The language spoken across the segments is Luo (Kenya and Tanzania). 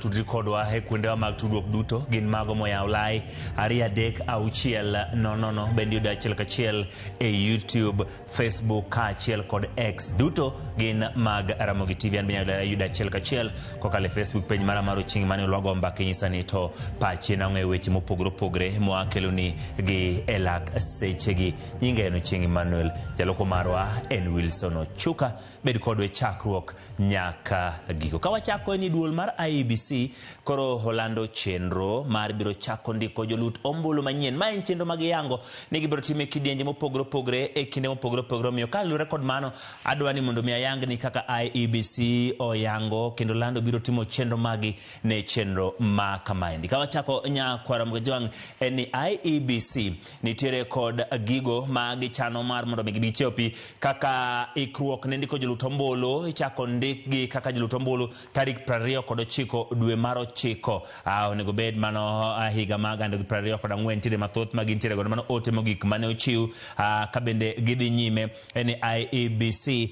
tudri kodwa e kuondewa mag tudruok duto gin mago moyaw lai 23600, bende yudo achiel kachiel e YouTube, Facebook kaachiel kod X, duto gin mag Ramogi TV. An be inyalo yudo achiel kachiel kokalo e Facebook page mara mar Ochieng Emmanuel. Wago mbaka inyisa ni to pachi nang'o e weche mopogore opogore mwakeloni gi e lak sechegi. Nyinga en Ochieng Emmanuel, jaloko marwa en Wilson Ochuka. Bed kodwa e chakruok nyaka giko. Ka wachako ni duol mar IEBC koro olando chenro mar biro chako ndiko jolut ombulu manyien. Ma en chenro ma giyango ni gibiro timo e kidienje mopogore opogore e kinde mopogore opogore. Omiyo kaluwore kod mano, adwa ni mondo mi ayang ni kaka IEBC oyango kendo lando biro timo chenro magi ne chenro ma kamaendi. Ka wachako nyakwara Mgajwang' en ni IEBC nitiere kod gigo ma gichano mar mondo mi gichopi kaka ikruok ne ndiko jolut ombulu. Ichako ndikgi kaka jolut ombulu tarik 29 dwe mar 9. Onego bed mano higa mag 2024. Nitiere mathoth ma gintiere godo, mano ote mogik mane ochiw. Ka bende gidhi nyime en ni IEBC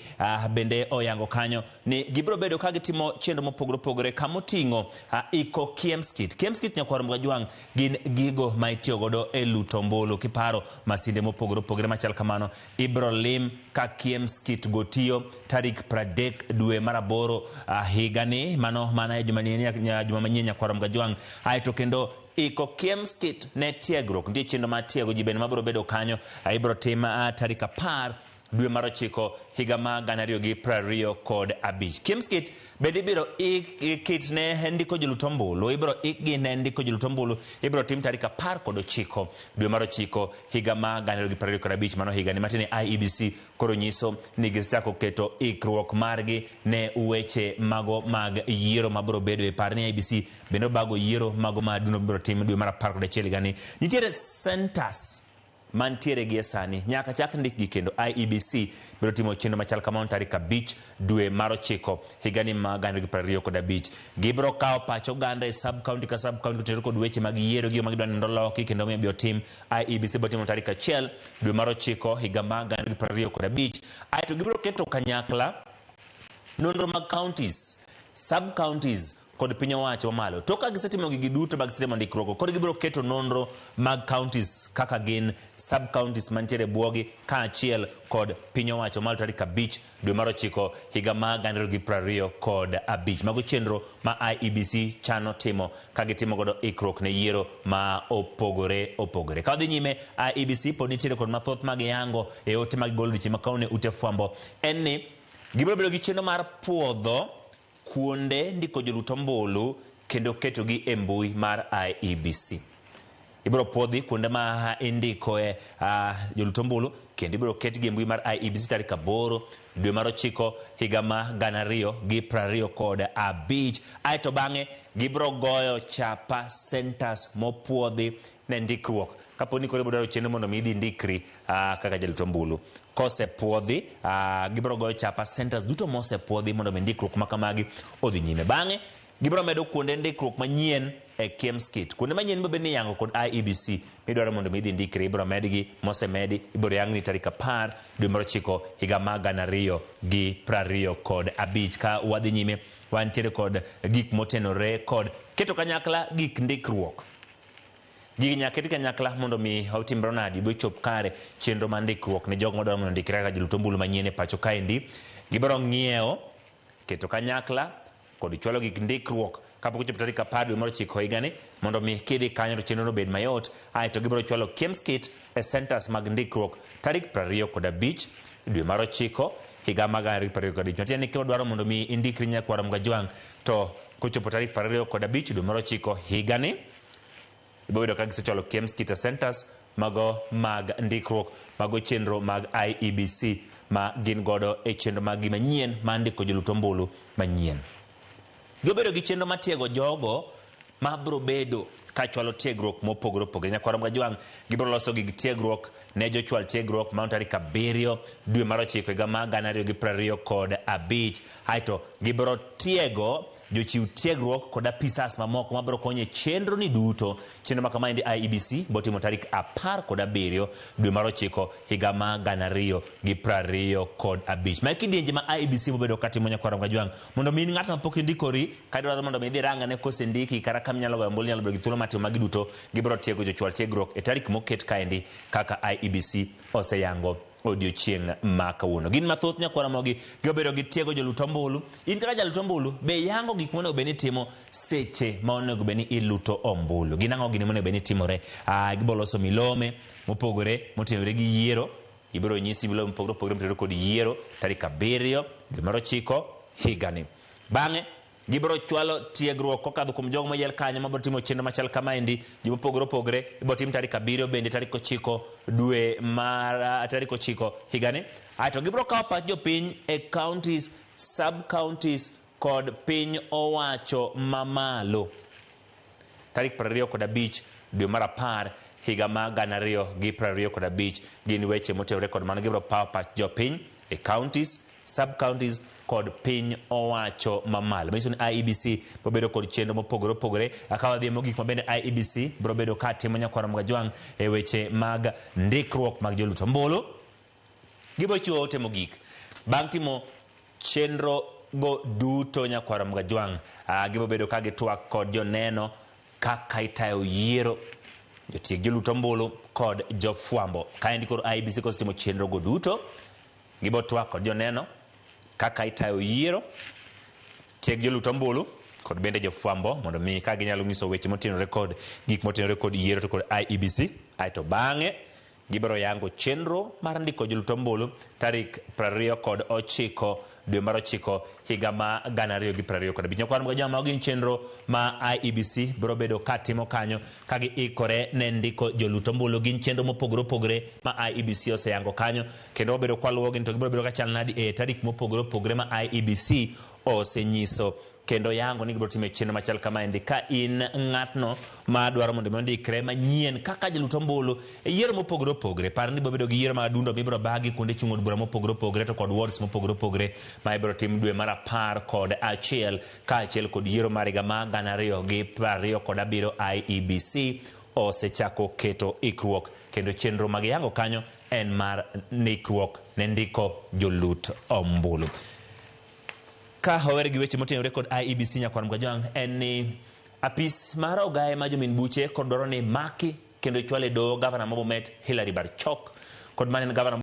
bende oyango kanyo ni gibiro bedo ka gitimo chenro mopogore opogore kamoting'o iko KIEMS kit. KIEMS kit, nyakwar Mgajwang', gin gigo ma itiyo godo e luto ombulu. Kiparo masinde mopogore opogore machal kamano, ibiro lim ka KIEMS kit go tiyo tarik 30 dwe mar 8 higani, mano mana e juma manyien, nyakwar Mgajwang'. Aeto kendo iko KIEMS kit ne tiegruok, nitie chenro mar tiego ji bende mabiro bedo kanyo, ibiro tim tarik 10 dwe mar 9 higa ma 2025. KIEMS kit bende ibiro ik kit ne ndiko jolut ombulu, ibiro ikgi ne ndiko jolut ombulu, ibiro tim tarik 19 dwe mar 9 higa ma 2025, mano higani matiende IEBC koro nyiso ni gisechako keto ikruok margi ne weche mago mag yiero mabiro bedo e par ni IEBC bende obago yiero mago ma duno biro tim dwe mar 11 higani. Nitiere centers mantiere gi sani nyaka chak ndikgi kendo IEBC biro timo chenro machal kamano tarik 5 dwe mar 9 higani ma 2025. Gibiro kawo pach oganda e sub county ka sub county kotenore kod weche mag yiero, gigo ma gidwa ni mondo oloki kendo omiyo otim. IEBC biro timo tarik 1 dwe mar 9 higa ma 2025. Aeto gibiro keto kanyakla nonro mag counties, sub counties kod piny owacho mamalo. Tok ka gisetimo gigi duto ma gisetimo ndikruok, koro gibiro keto nonro mag counties kaka gin, sub counties mantiere bwogi kaachiel kod piny owacho malo tarik 5 dwe mar 9 higa ma 2025. Mago chenro ma IEBC chano timo ka gitimo godo ikruok ne yiero ma opogore opogore. Ka wadhi nyime, IEBC pod nitiere kod mathoth ma giyango e ote ma gigolo odiochieng' ma kawuono e ute fwambo en ni gibiro bedo gi chenro mar puodho kuonde ndiko jolut ombulu kendo ketogi e mbui mar IEBC. Ibiro puodhi kuonde ma indikoe jolut ombulu kendo ibiro ketgi e mbui mar IEBC tarik 8 dwe mar 9 higa ma 2025. Aeto bang'e gibiro goyo chapa centers mopuodhi ne ndikruok. Kapo ni koro ibiro dwaro chenro mondo mi idhi ndikri kaka jalut ombulu, kosepuodhi, gibiro goyo chapa centers duto mosepuodhi mondo mi ndikruok ma kamagi odhi nyime. Bang'e gibiro medo kuonde ndikruok manyien e KIEMS kit. Kuonde manyien mabed ni iyango kod IEBC midwaro mondo mi idhi ndikri ibiro medgi, mosemedi ibiro yangni tarik 10 dwe mar 9 higa ma 2025. Ka wadhi nyime, wantiere kod gik motenore kod keto kanyakla gik ndikruok. Gigi nyaka ket kanyakla mondo mi otimre nadi bochop kare chenro mar ndikruok ne jogo madwaro mondo ondikre kaka jolut ombulu manyien e pacho kaendi. Gibiro ng'iewo, keto kanyakla kod chwalo gik ndikruok kapok ochopo tarik 10 dwe mar 9 higani mondo mi kidhi kanyo to chenro no obed mayot. Aeto gibiro chwalo KIEMS kit e centers mag ndikruok tarik 25 dwe mar 9 higa mag 2025. Matiende ni kidwaro mondo mi indikri nyakwar Mgajwang' to kochopo tarik 25 dwe mar 9 higani ibiro yudo ka gisechwalo KIEMS kit e centers mago mag ndikruok, mago chenro mag IEBC ma gin godo e chenro mag gi manyien mar ndiko jolut ombulu manyien. Gibedo gi chenro mar tiego jogo ma biro bedo ka chwalo tiegruok mopogore opogore. Nyakwar Mgajwang' gibiro loso gig tiegruok ne jochwal tiegruok mano tarik 7 dwe mar 9 higa mar 2025. Aeto gibiro tiego jochiw tiegruok kod apisas mamoko mabiro konyo e chenro ni duto. Chenro ma kamaendi IEBC biro timo tarik 17 dwe mar 9 higa mar 2025. Mae kidienje ma IEBC bobedo katimo nyakwar Mgajwang' mondo mi in ng'at ma pok indikori ka idwaro mondo mi idhi rangane kosendiki kata kama inyalo goyo ombulu inyalo bedo gi thuolo mar timo magi duto. Gibiro tiego jochwal tiegruok e tarik moket kaendi kaka IEBC oseyango odiochieng' ma kawuono. Gin mathoth nyakwar Ramogi, gibedo gi tiego jolut ombulu. In kaka jalut ombulu, be iyango gik monego bed ni itimo seche ma onego bed ni iluto ombulu? Gin ang'o gini monego bed ni timore? Gibiro loso milome mopogore motenore gi yiero. Ibiro nyisi milome mopogore opogore motenore kod yiero tarik 7 dwe mar 9 higani. Bang'e gibiro chwalo tiegruok kokadho kuom jogo moyier kanyo mabiro timo chenro machal kamaendi. Ji mopogore opogore ibiro tim tarik 7 bende tarik 9 dwe mar tarik 9 higani. Aeto gibiro kawo pach jopiny e counties, sub counties kod piny owacho mamalo tarik 25 dwe mar 10 higa mar 2025. Gin weche motenore kod mano. Gibiro pawo pach jopiny e counties, sub counties kod piny owacho mamalo. Manyiso ni IEBC biro bedo kod chenro mopogore opogore. Ka wadhi mogik ma bende IEBC biro bedo ka timo nyakwar Mgajwang' e weche mag ndikruok mag jolut ombulu. Gibiro chiwo ote mogik bang' timo chenro go duto nyakwar Mgajwang'. Gibiro bedo ka gitwak kod joneno kaka itayo yiero, jotieg jolut ombulu kod jofwambo. Kaendi koro IEBC kosetimo chenro go duto, gibiro twak kod joneno kaka itayo yiero, tieg jolut ombulu kod bende jofwambo mondo mi ka ginyalo nyiso weche motenore kod gik motenore kod yiero to kod IEBC. Aeto bang'e gibiro yango chenro mar ndiko jolut ombulu tarik 29 dwe mar 9 higa ma 2025. Nyakwar Mgajwang', mago gin chenro ma IEBC biro bedo ka timo kanyo ka giikore ne ndiko jolut ombulu. Gin chenro mopogore opogore ma IEBC oseyango kanyo, kendo wabedo kwaluwogi to gibiro bedo ka chal nadi e tarik mopogore opogore ma IEBC osenyiso kendo yango ni gibiro timo chenro machal kamaendi. Ka in ng'atno ma dwaro mondo mi ondikre manyien kaka jalut ombulu e yiero mopogore opogore, par ni ibiro bedo gi yiero mag adundo mibiro bagi kuonde chung' od bura mopogore opogore to kod wards mopogore opogore ma ibiro tim dwe mar 11 kaachiel kod yiero mar higa mar 2027. IEBC osechako keto ikruok kendo chenro mag yango kanyo en mar ndikruok ne ndiko jolut ombulu. Ka ower gi weche motenore kod IEBC nyakwar Mgajwang' en ni apis mar ogaye ma jomin buche kod dwaro ni maki kendo chwale doho gavana ma Bomet Hilary Barchok kod mane en gavana